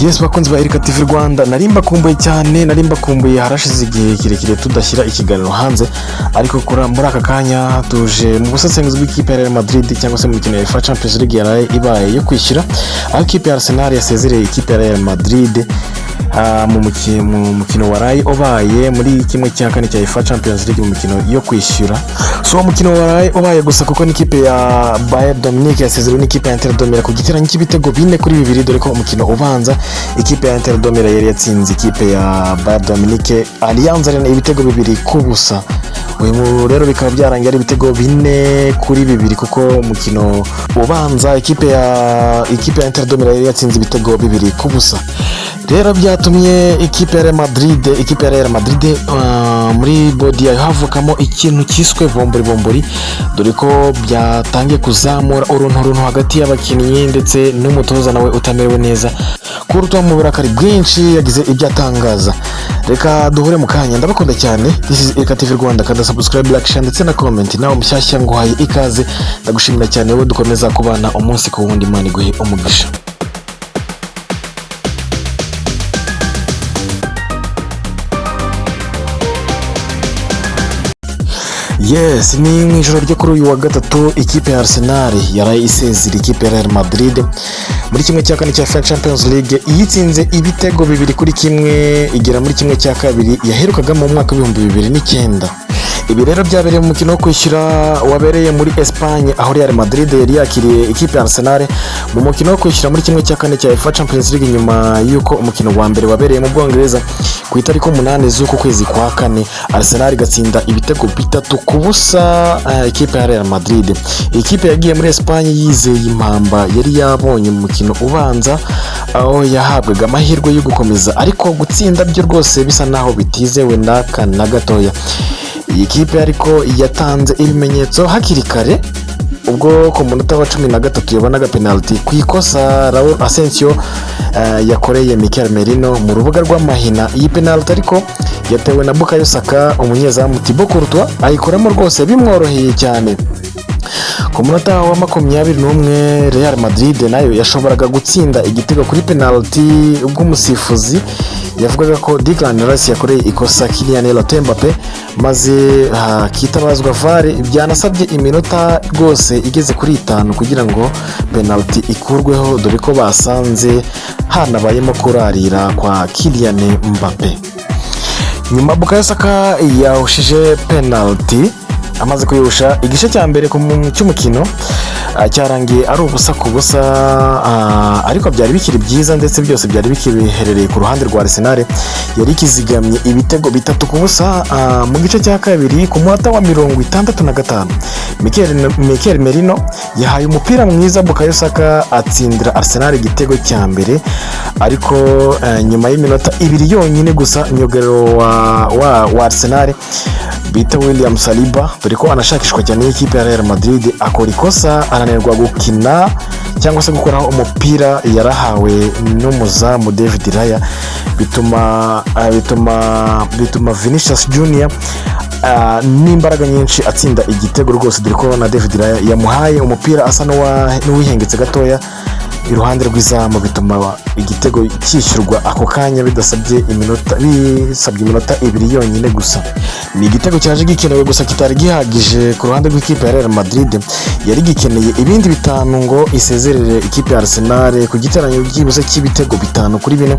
Yes, bakunzi ba Erika TV Rwanda, nari mbakumbuye cyane, nari mbakumbuye. Harashize igihe kirekire tudashyira ikiganiro hanze, ariko muri aka kanya tuje mu busesenguzi bw'ikipe ya Real Madrid, cyangwa se mu mikino ya UEFA Champions League yaraye ibaye yo kwishyura, aho ikipe ya Arsenal yasezereye ikipe ya Real Madrid mu mukino waraye ubaye muri 1/4 cya UEFA Champions League, mu mikino yo kwishyura. Si uwo mukino waraye ubaye gusa, kuko n'ikipe ya Bayern de Munich yasezerewe n'ikipe ya Inter de Milan ku giteranyo cy'ibitego 4-2, dore ko umukino ubanza ikipe ya Inter de Milan yari yatsinze ikipe ya Bayern de Munich Allianz Arena ibitego 2-0. Uyu rero bikaba byarangiye ari ibitego 4-2, kuko umukino ubanza ikipe ya Inter de Milan yari yatsinze ibitego 2-0. Rero byatumye ikipe ya Real Madrid muri board yayo havukamo ikintu cyiswe bombori bombori, dore ko byatangiye kuzamura uruntu runtu hagati y'abakinnyi ndetse n'umutoza nawe utamerewe neza. Courtois mu burakari bwinshi yagize ibyo atangaza. Reka duhure mu kanya, ndabakunda cyane. This is Erika TV Rwanda. Kanda subscribe, like, share ndetse na comment. Nawe mushyashya nguhaye ikaze, ndagushimira cyane wowe dukomeza kubana umunsi ku wundi. Imana iguhe umugisha. Yes, ni mu ijoro ryo kuri uyu wa gatatu ikipe ya Arsenal yaraye isezera ikipe ya Real Madrid muri 1/4 cya UEFA Champions League, iyitsinze ibitego 2-1, igera muri 1/2 yaherukaga mu mwaka w'2009. Ibi rero byabereye mu mukino wo kwishyura wabereye muri Espagne, aho Real Madrid yari yakiriye ikipe ya Arsenal mu mukino wo kwishyura muri 1/4 cya UEFA Champions League, nyuma y'uko umukino wa mbere wabereye mu Bwongereza ku itariki 8 z'uku kwezi kwa kane, Arsenal igatsinda ibitego 3-0 ikipe ya Real Madrid. Iyi kipe yagiye muri Espagne yizeye impamba yari yabonye mu mukino ubanza, aho yahabwaga amahirwe yo gukomeza, ariko gutsinda byo rwose bisa naho bitizewe n'aka na gatoya. Iyi kipe ariko yatanze ibimenyetso hakiri kare, ubwo ku munota wa 13 yabonaga penaliti ku ikosa Raul Asensio yakoreye Mikel Merino mu rubuga rw'amahina. Iyi penaliti ariko yatewe na Bukayo Saka, umunyezamu Thibaut Courtois ayikoramo rwose bimworoheye cyane. Ku munota wa 21 Real Madrid nayo yashoboraga gutsinda igitego kuri penaliti, ubwo umusifuzi yavugaga ko Declan Rice yakoreye ikosa Kylian Mbappe, maze hakitabazwa VAR. Byanasabye iminota rwose igeze kuri 5 kugira ngo penaliti ikurweho, dore ko basanze hanabayemo kurarira kwa Kylian Mbappe. Nyuma Bukayo Saka yahushije penaliti. Amaze kuyihusha, igice cya mbere cy'umukino cyarangiye ari 0-0, ariko byari bikiri byiza, ndetse byose byari bikiherereye ku ruhande rwa Arsenal yari ikizigamye ibitego 3-0. Mu gice cya kabiri, ku munota wa 65, Mikel Merino yahaye umupira mwiza Bukayo Saka, atsindira Arsenal igitego cya mbere. Ariko nyuma y'iminota 2 yonyine gusa, myugariro wa Arsenal bita William Saliba, dore ko anashakishwa cyane n'ikipe ya Real Madrid, akora ikosa ananirwa gukina cyangwa se gukuraho umupira yarahawe n'umuzamu David Raya, bituma Vinicius Junior n'imbaraga nyinshi atsinda igitego rwose, dore ko na David Raya yamuhaye umupira asa n'uwihengetse gatoya iruhande rw'izamu, bituma igitego cyishyurwa ako kanya bidasabye iminota, bisabye iminota 2 yonyine gusa. Ni igitego cyaje gikenewe gusa kitari gihagije ku ruhande rw'ikipe ya Real Madrid, yari gikeneye ibindi 5 ngo isezerere ikipe ya Arsenal ku giteranyo byibuze cy'ibitego 5-4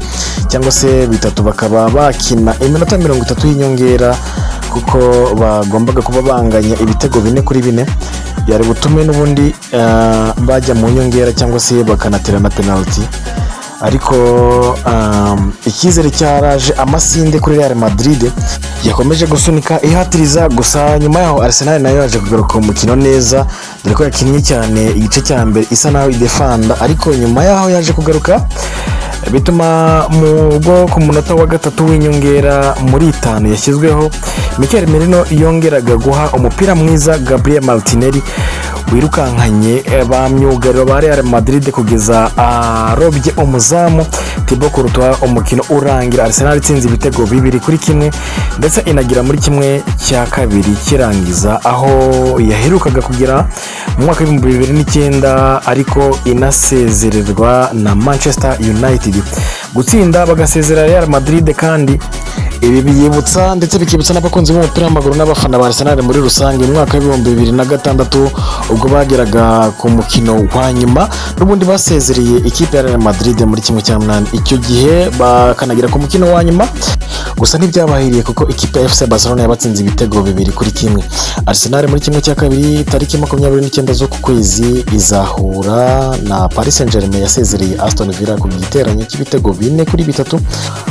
cyangwa se 3, bakaba bakina iminota 30 y'inyongera, kuko bagombaga kuba banganya ibitego 4-4 byari butume n'ubundi bajya mu nyongera cyangwa se bakanatera na penaliti. Ariko icyizere cyaraje amasinde kuri Real Madrid, yakomeje gusunika ihatiriza. Gusa nyuma yaho Arsenal nayo yaje kugaruka mu mukino neza, dore ko yakinnye cyane igice cya mbere isa naho idefanda, ariko nyuma yaho yaje kugaruka, bituma mu bwo ku munota wa 3 w'inyongera muri 5 yashyizweho, Mikel Merino yongeraga guha umupira mwiza Gabriel Martinelli wirukankanye ba myugariro ba Real Madrid kugeza arobye umuzamu Thibaut Courtois. Umukino urangira Arsenal itsinze ibitego 2-1, ndetse inagira muri 1/2 kirangiza, aho yaherukaga kugera mu mwaka w'2009, ariko inasezererwa na Manchester United. Gutsinda bagasezera Real Madrid, kandi ibi biyibutsa ndetse bikibutsa n'abakunzi b'umupira w'amaguru n'abafana ba Arsenal muri rusange mu mwaka wa 2006, ubwo bageraga ku mukino wa nyuma, n'ubundi basezereye ikipe ya Real Madrid muri 1/8. Icyo gihe bakanagera ku mukino wa nyuma, gusa ntibyabahiriye kuko ikipe ya FC Barcelona yabatsinze ibitego 2-1. Arsenal muri 1/2, tariki 29 z'uku kwezi, izahura na Paris Saint Germain yasezereye Aston Villa ku giteranyo cy'ibitego 4-3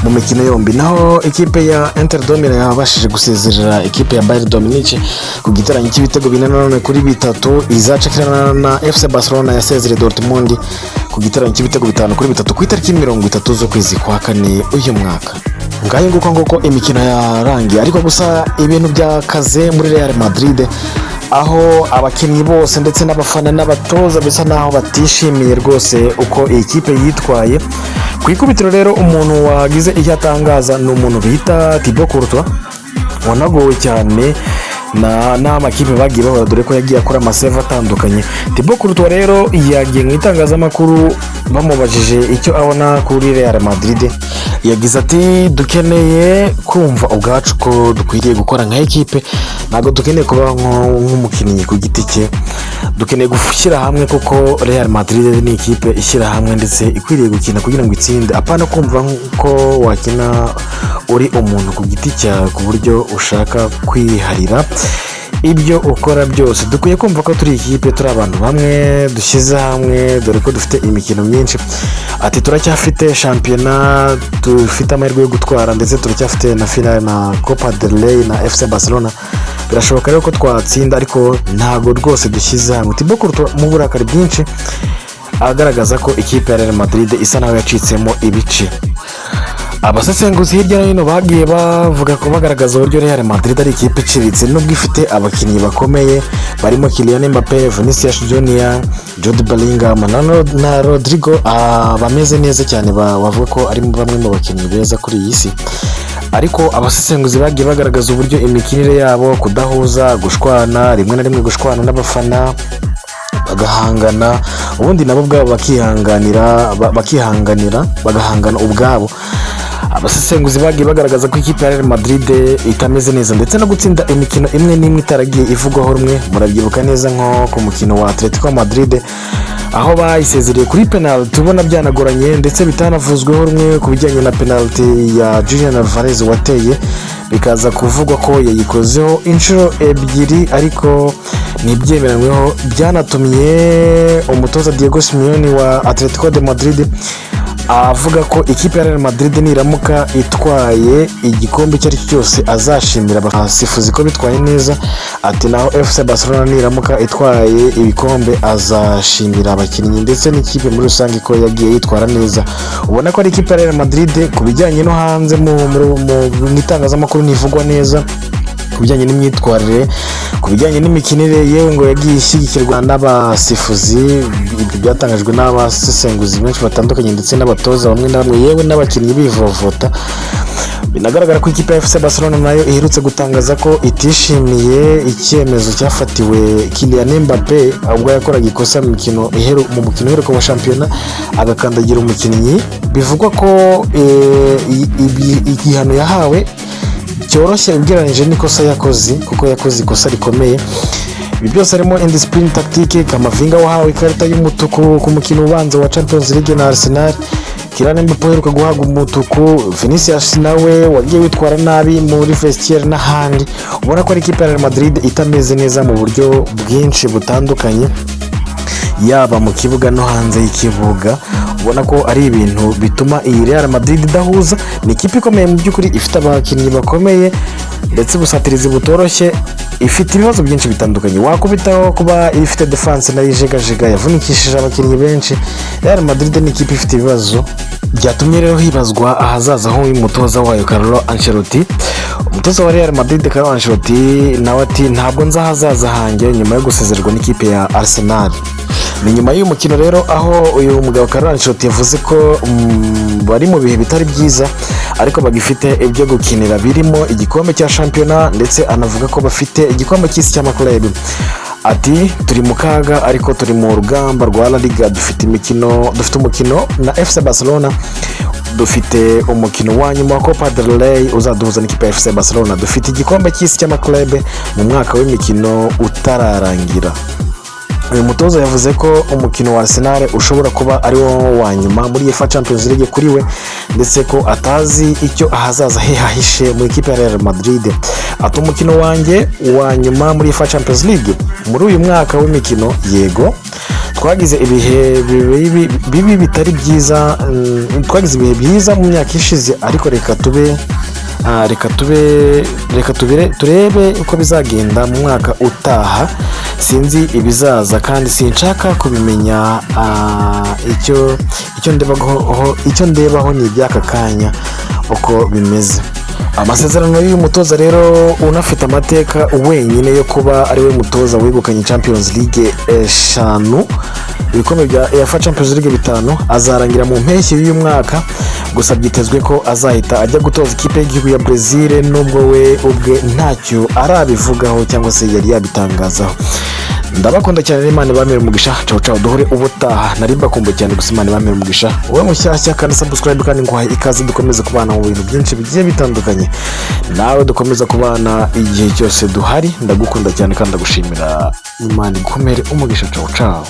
mu mikino yombi. Naho ikipe ya Inter de Milan yabashije gusezerera ikipe ya Bayern de Munich ku giteranyo cy'ibitego 4 nanone kuri 3. Izacakirana na FC Barcelona yasezereye Dortmund ku giteranyo cy'ibitego 5-3 ku itariki 30 z'ukwezi kwa kane uyu mwaka. Ngayo nguko nguko imikino yarangiye, ariko gusa ibintu byakaze muri Real Madrid, aho abakinnyi bose ndetse n'abafana n'abatoza bisa naho batishimiye rwose uko iyi kipe yitwaye. Ku ikubitiro rero, umuntu wagize icyo atangaza ni umuntu bita Thibaut Courtois, wanagowe cyane n'amakipe bagiye bahora, dore ko yagiye akora ama save atandukanye. Thibaut Courtois rero yagiye mu itangazamakuru, bamubajije icyo abona kuri Real Madrid, yagize ati: "Dukeneye kumva ubwacu ko dukwiriye gukora nka ekipe. Ntabwo dukeneye kuba nk'umukinnyi ku giti cye. Dukeneye gushyira hamwe, kuko Real Madrid ni ikipe ishyira hamwe ndetse ikwiriye gukina kugira ngo itsinde, apana kumva ko wakina uri umuntu ku giti cyawe ku buryo ushaka kwiharira ibyo ukora byose. Dukwiye kumva ko turi ikipe, turi abantu bamwe dushyize hamwe, dore ko dufite imikino myinshi." Ati: "Turacyafite shampiyona dufite amahirwe yo gutwara, ndetse turacyafite na finale na Copa del Rey na FC Barcelona. Birashoboka rero ko twatsinda, ariko ntabwo rwose dushyize hamwe." Thibaut Courtois mu burakari bwinshi agaragaza ko ikipe ya Real Madrid isa naho yacitsemo ibice. Abasesenguzi hirya no hino bagiye bavuga ko, bagaragaza uburyo Real Madrid ari ikipe iciriritse, nubwo ifite abakinnyi bakomeye barimo Kylian Mbappe, Vinicius Junior, Jude Bellingham na Rodrigo, bameze neza cyane, bavuga ko ari bamwe mu bakinnyi beza kuri iyi si. Ariko abasesenguzi bagiye bagaragaza uburyo imikinire yabo, kudahuza, gushwana rimwe na rimwe, gushwana n'abafana, bagahangana, ubundi nabo ubwabo bakihanganira, bakihanganira, bagahangana ubwabo. Abasesenguzi bagiye bagaragaza ko ikipe ya Real Madrid itameze neza, ndetse no gutsinda imikino imwe n'imwe itaragiye ivugwaho rumwe. Murabyibuka neza nko ku mukino wa Atletico Madrid, aho bayisezereye kuri penaliti ubona byanagoranye, ndetse bitanavuzweho rumwe ku bijyanye na penaliti ya Julian Alvarez wateye, bikaza kuvugwa ko yayikozeho inshuro ebyiri ariko ntibyemeranyweho. Byanatumye umutoza Diego Simeone wa Atletico de Madrid avuga ko ikipe ya Real Madrid niramuka itwaye igikombe icyo ari cyo cyose azashimira abasifuzi ko bitwaye neza. Ati naho FC Barcelona niramuka itwaye ibikombe azashimira abakinnyi ndetse n'ikipe muri rusange ko yagiye yitwara neza. Ubona ko ari ikipe ya Real Madrid ku bijyanye no hanze mu itangazamakuru ntivugwa neza ku bijyanye n'imyitwarire, ku bijyanye n'imikinire, yewe ngo yagiye ishyigikirwa n'abasifuzi. Ibyo byatangajwe n'abasesenguzi benshi batandukanye ndetse n'abatoza bamwe na bamwe, yewe n'abakinnyi bivovota. Binagaragara ko ikipe ya FC Barcelona nayo iherutse gutangaza ko itishimiye icyemezo cyafatiwe Kylian Mbappe ubwo yakoraga ikosa mu mukino uheruka wa shampiyona, agakandagira umukinnyi. Bivugwa ko igihano yahawe cyoroshye ugereranyije n'ikosa yakoze, kuko yakoze ikosa rikomeye. Ibi byose harimo indiscipline tactique, Camavinga wahawe ikarita y'umutuku ku mukino ubanza wa Champions League na Arsenal, Kylian Mbappe uheruka guhabwa umutuku, Vinicius nawe wagiye witwara nabi muri vestiaire n'ahandi. Ubona ko ari ikipe ya Real Madrid itameze neza mu buryo bwinshi butandukanye, yaba mu kibuga no hanze y'ikibuga. Ubona ko ari ibintu bituma iyi Real Madrid idahuza. Ni ikipe ikomeye mu by'ukuri, ifite abakinnyi bakomeye ndetse ubusatirizi butoroshye. Ifite ibibazo byinshi bitandukanye, wakubitaho kuba ifite défense nayo ijegajega, yavunikishije abakinnyi benshi. Real Madrid ni ikipe ifite ibibazo byatumye rero hibazwa ahazaza h'uyu mutoza wayo, Carlo Ancelotti. Umutoza wa Real Madrid, Carlo Ancelotti, nawe ati: "Ntabwo nzi ahazaza hanjye", nyuma yo gusezererwa n'ikipe ya Arsenal. Ni nyuma y'uyu mukino rero aho uyu mugabo Carlo Ancelotti yavuze ko bari mu bihe bitari byiza, ariko bagifite ibyo gukinira birimo igikombe cya shampiyona, ndetse anavuga ko bafite igikombe cy'isi cy'ama club. Ati: "Turi mu kaga, ariko turi mu rugamba rwa La Liga. Dufite imikino, dufite umukino na FC Barcelona." Dufite umukino wa nyuma wa Copa del Rey uzaduhuza n'ikipe ya FC Barcelona. Dufite igikombe cy'isi cy'amaklebe mu mwaka w'imikino utararangira." Uyu mutoza yavuze ko umukino wa Arsenal ushobora kuba ari wo wa nyuma muri UEFA Champions League kuri we, ndetse ko atazi icyo ahazaza he hahishe mu ikipe ya Real Madrid. Ati: "Umukino wanjye wa nyuma muri UEFA Champions League muri uyu mwaka w'imikino? Yego, twagize ibihe bibi bitari byiza, twagize ibihe byiza mu myaka ishize, ariko reka tube reka tubire turebe uko bizagenda mu mwaka utaha. Sinzi ibizaza kandi sinshaka kubimenya. Icyo ndebaho ni iby'aka kanya uko bimeze." Amasezerano y'uyu mutoza rero, unafite amateka wenyine yo kuba ari we mutoza wegukanye Champions League eshanu, ibikombe bya UEFA Champions League bitanu, azarangira mu mpeshyi y'uyu mwaka. Gusa byitezwe ko azahita ajya gutoza ikipe y'igihugu ya Brezil, nubwo we ubwe ntacyo arabivugaho cyangwa se yari yabitangazaho. Ndabakunda cyane, n'Imana ibamere umugisha. Cawu cawu, duhure ubutaha. Nari mbakumbuye cyane, gusa Imana ibamere umugisha. Wowe mushyashya, kandi subscribe, kandi nguhaye ikaze. Dukomeze kubana mu bintu byinshi bigiye bitandukanye, nawe dukomeza kubana igihe cyose duhari. Ndagukunda cyane kandi ndagushimira. Imana igukomere umugisha. Cawu cawu.